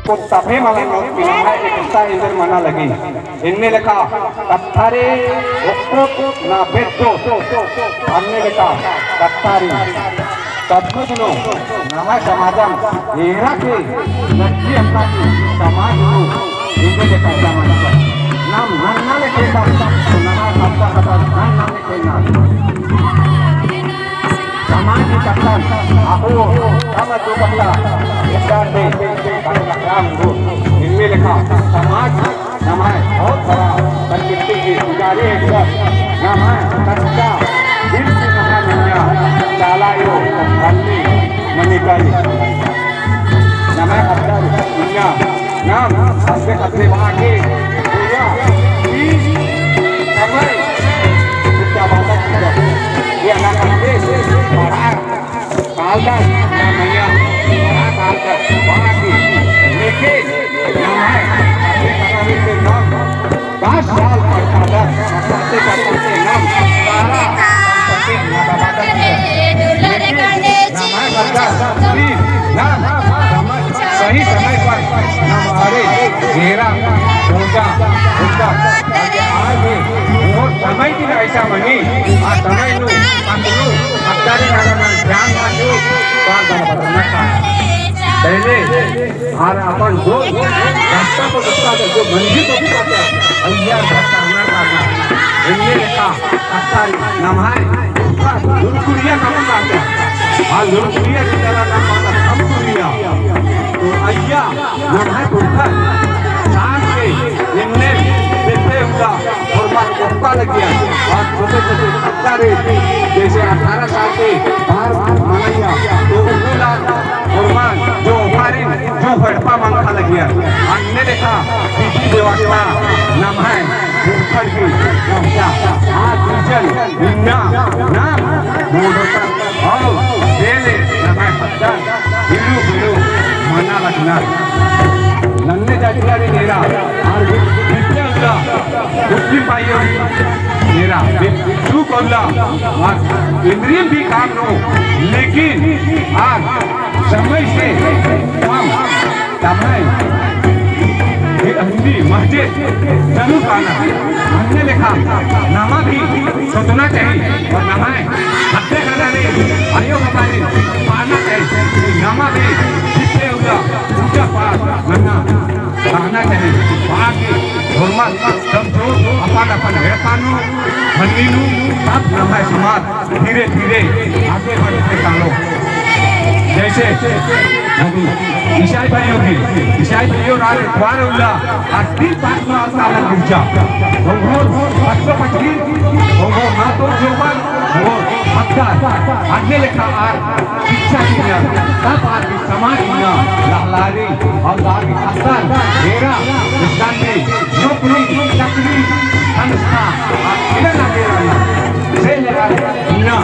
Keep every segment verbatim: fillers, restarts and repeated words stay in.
तो तबे मला नोत कि नम्है एकता एन्देर मना लगी। एन्ने लेखा कत्थारे ओक्कोत ना बेद्दोत, अन्ने लेखा कत्थारे तब मजनो नम्है समाजम एरा के लग्गी अम्मा की समाज नू एन्ने लेखा समाज नम नन्ना लेखे नम नम्है कत्था कत्था नन्ना लेखे ना समाज की कत्थन अहो तम जो कत्था एकता दे कार्यक्रम हो। एन्ने लेखा समाज नम्है बहुत बड़ा प्रकृति की पुजारी है सर। नम्है कच्चा दिल से नम्है मइय्याँ चाला आयो बल्ली मनिकरी। नम्है खद्दर मइय्याँ नाम सबसे खतरे वहाँ के पूजा की समय पूजा बाबा की ये अनाथ मंदिर बड़ा कालदस ना मइय्याँ बड़ा कालदस बड़ा की। लेकिन नम्है दस साल पड़ता दस पड़ते पड़ते नाम सारा संपत्ति ना बाबा दस। लेकिन नम्है बच्चा भी ना सही समय पर नम्है एरा पूजा पूजा करके आगे और समय की ऐसा मनी आ समय नू पतलू अत्तारी नगर में ध्यान रखो। बार बार बदलना का पहले और अपन जो रास्ता को, रास्ता को जो मंजिल को भी पता है, अइय्या घर करना करना। एन्ने लेखा अत्तारी नम्है पुरखर लुरकुड़िया नमन रहता। आ लुरकुड़िया की तरह नाम माना कमकुड़िया। तो अइय्या नम्है पुरखर साथ के एन्ने बेद्दे उल्ला होरमर ओक्का लगिया। और छोटे छोटे अत्तारी जैसे अठारह साल के बाहर मनाइया तो उल्ला होरमर जो ओपारिन जो एड़पा मंखा लगिया। अन्ने लेखा विधि व्यवस्था नम्है पुरखर की व्यवस्था। आ डीजल बिन्ना नाम मोटरसाइकिल और बेले नम्है खद्दर बिलु बिलु मना लगनर। नन्ने जातियारी नेरा और बिट्टे उल्ला मुस्लिम भाइयों नेरा बिट्टू कोल्ला और इन्द्रिम भी काम नो। लेकिन आज समय से काम तमय ये हिन्दी मस्जिद जरूर पाना। अन्ने लेखा नमा भी सोचना चाहिए और नम्है हत्ते खाना ने आयो बाबा ने पाना चाहिए। नमा भी जिससे होगा पूजा पाठ नन्ना रहना चाहिए। बाकी धर्म सब जो अपन अपन एड़पा नू, फन्नी नू, तब नम्है समाज धीरे धीरे आगे बढ़ते कालो। जैसे अभी ईसाई भाइयों की, ईसाई भाइयों रात द्वार उल्ला, और तीन पाँच नौ साल गिरजा। ओंगोर पच्चो पचगी, ओंगोर नातो जोबर, ओंगोर पत्थर, अन्ने लेखा आर शिक्षा किया, तब आर समाज में लहलारी और लागी अत्तार, एरा, इस्लामी, नौकरी, चाकरी, संस्था, और इन्हें लगे रहना, से लेकर दुनिया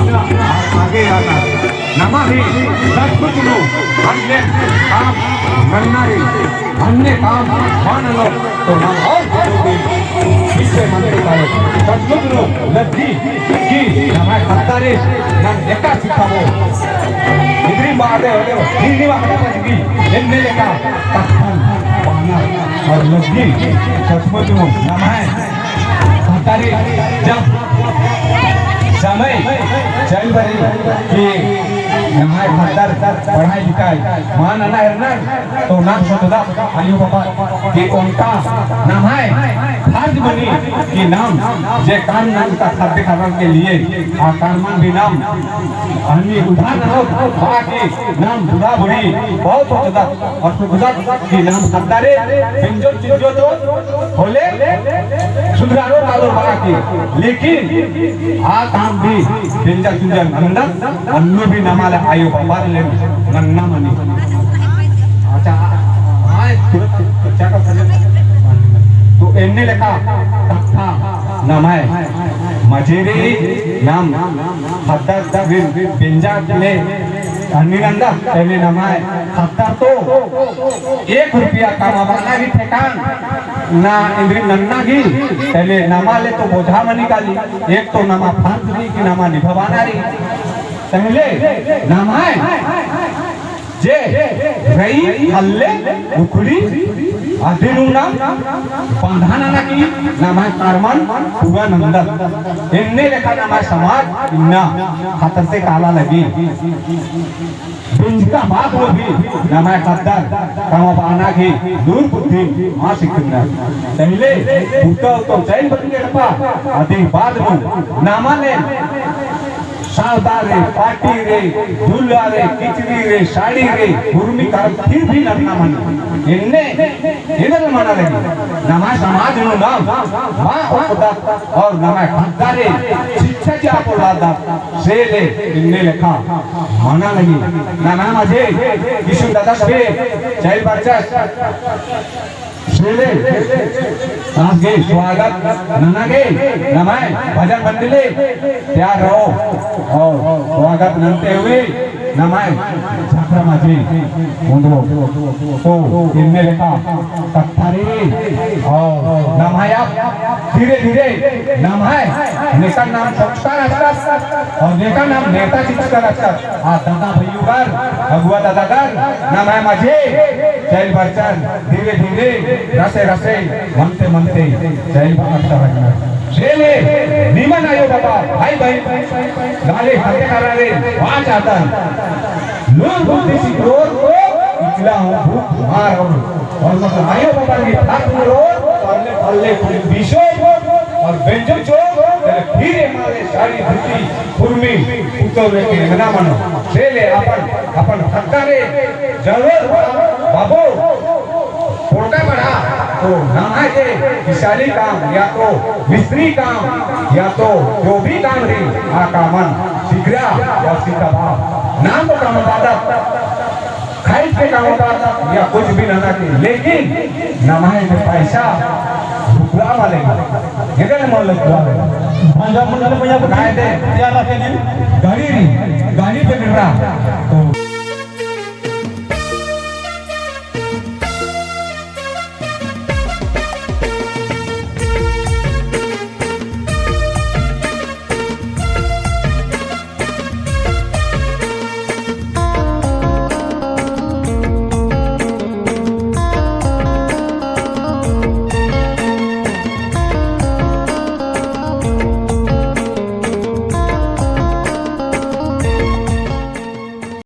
आगे आना। नमा भी सचमुच नू अन्ने काम नन्ना रई, अन्ने काम मल ननोत तो नाम और भी पीछे मनते कालो। सचमुच नू लग्गी कि नम्है खद्दारिस नाम एका सिखाबो। इन्द्रिम बादे होले, इन्द्रिम बादे पजगी, एन्ने लेखा कत्थन पाना और लग्गी। सचमुच नू नम्है खद्दारिस जब समय चल बरी कि नम्है खद्दर पढ़ाई लिखाई मल नना हेलरनर, तो नाम सोचदत आयो बाबा कि ओन्टा नम्है फर्ज मनी कि नाम जे काम नन्ना ख़द्द ख़र्रर के लिए आ कामन भी नाम अन्नी उधार ननोत बआ की नाम बूढ़ा बूढ़ी बहुत सोचदत और सोचदत कि नाम ख़द्दारे बिंजो चिंजो तो होले सुधरारो कालो बआ की। लेकिन आ काम भी बिंजा चिंजा नन्दत अन्नु भी नमा ले आयो बाबार ले नन्ना मनी। अच्छा, हाँ, तो, तो, तो, तो एन्ने लेखा कत्था नम्है मझेरे नाम ख़द्दर बिन बिंजा ले अन्नी नन्ना, एन्ने नम्है ख़द्दर तो एक रुपया कमाबअना गही ठेकान ना इन्द्रिम नन्ना गही, तले नमा ले तो बोझा मनी काली, एक तो नमा फर्ज रई कि नमा निभाबअना रई। तले नम्है जे कई हल्ले उखड़ी अदिन उन्ना बंधन नना की नम्है करमन पूरा नंदत। एन्ने लेखा नम्है समाज इन्ना खतरते काला लगी। बिंजका बात नू भी नम्है कद्दर कमबाना की लूर बुद्धि मा सिखना। पहले उतो तो चैल बन के रपा, अदिन बाद नू नमन सावदा रे, पाटी रे, झुल्ला रे, किचरी रे, साड़ी रे, उर्मी करम फिर भी नन्ना मन। एन्ने, एन्ने मना लगी। नम्है समाज नू नाम, मा ओकदा और नम्है खद्दा रे, शिक्षा जी आपो लादा, से ले, एन्ने लेखा मना लगी। नम्है मझे, किशुन दादा सभे, चैल बरचस। से ले, आगे स्वागत नना गे, नम्है भजन मंडली तैयार रहो और स्वागत ननते हुए नम्है छात्रा मझी उन्दो तो इनमें लेखा कत्था रई और नम्है अब धीरे धीरे नम्है नेकन नाम संस्कार अस्तर और नेकन नाम नेता चिचकर अस्तर। आ दादा भैयुगर, अगुआ दादागर, नम्है मझी चैल बरचर, धीरे धीरे, रसे रसे, मनते मनते, चैल बरचर। से ले, निमन आयो बाबा, भाई भाई, लाले हत्या करा रे, पाँच आदर। लूर बुद्धि सिखरोर को, इकला हूँ भूख मार हूँ। और मतलब आयो बाबा की फात मरो, पल्ले पल्ले बिशो, और बेंजो चो, तेरे फिर मारे साड़ी धुती, उर्मी, पुतोर रे के एंगना मनो। से ले अपन, अपन हक्का रे, जरूर बाबू, पोटा बढ़ा, तो नम्है जे किसानी काम, या तो मिस्त्री काम, या तो जो भी काम रई, आ कामन सिखरा और सिखाबआ। नाम तो काम बादत, खाइस के काम बादत, या कुछ भी नना के, लेकिन नम्है जे पैसा रुपया वाले, एकर मन लग हुआ है। भांजा मंडल भैया को काय दे? तैयार रखे दिन। गाड़ी रई, गाड़ी पे गिर रहा। तो